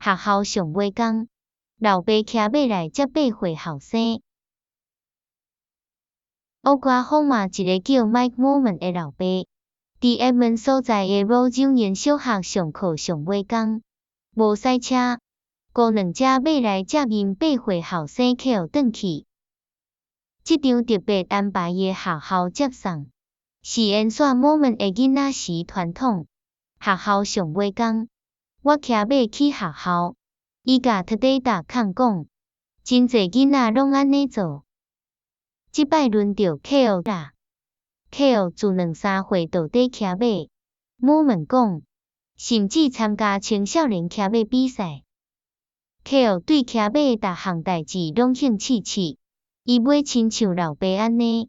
學校上尾工，老爸騎馬來接8歲後生。奧克拉荷馬一个叫 Mike Mormon 的老爸，佇 Edmond 所在的 Rose Union 小學上課上尾工，無駛車，雇兩隻馬來接𪜶8歲後生 Kale 轉去。這場特別安排的學校接送，是延續 Mormon 的囡仔時傳統。學校上尾工，我騎馬去學校。伊共 Today.com 講，真濟囡仔攏按呢做。這擺輪著 Kale 啦，Kale 自兩三歲就佇騎馬。Mormon 講，甚至參加青少年騎馬比賽。Kale 對騎馬的逐項代誌攏興趣趣，伊欲親像老爸按呢。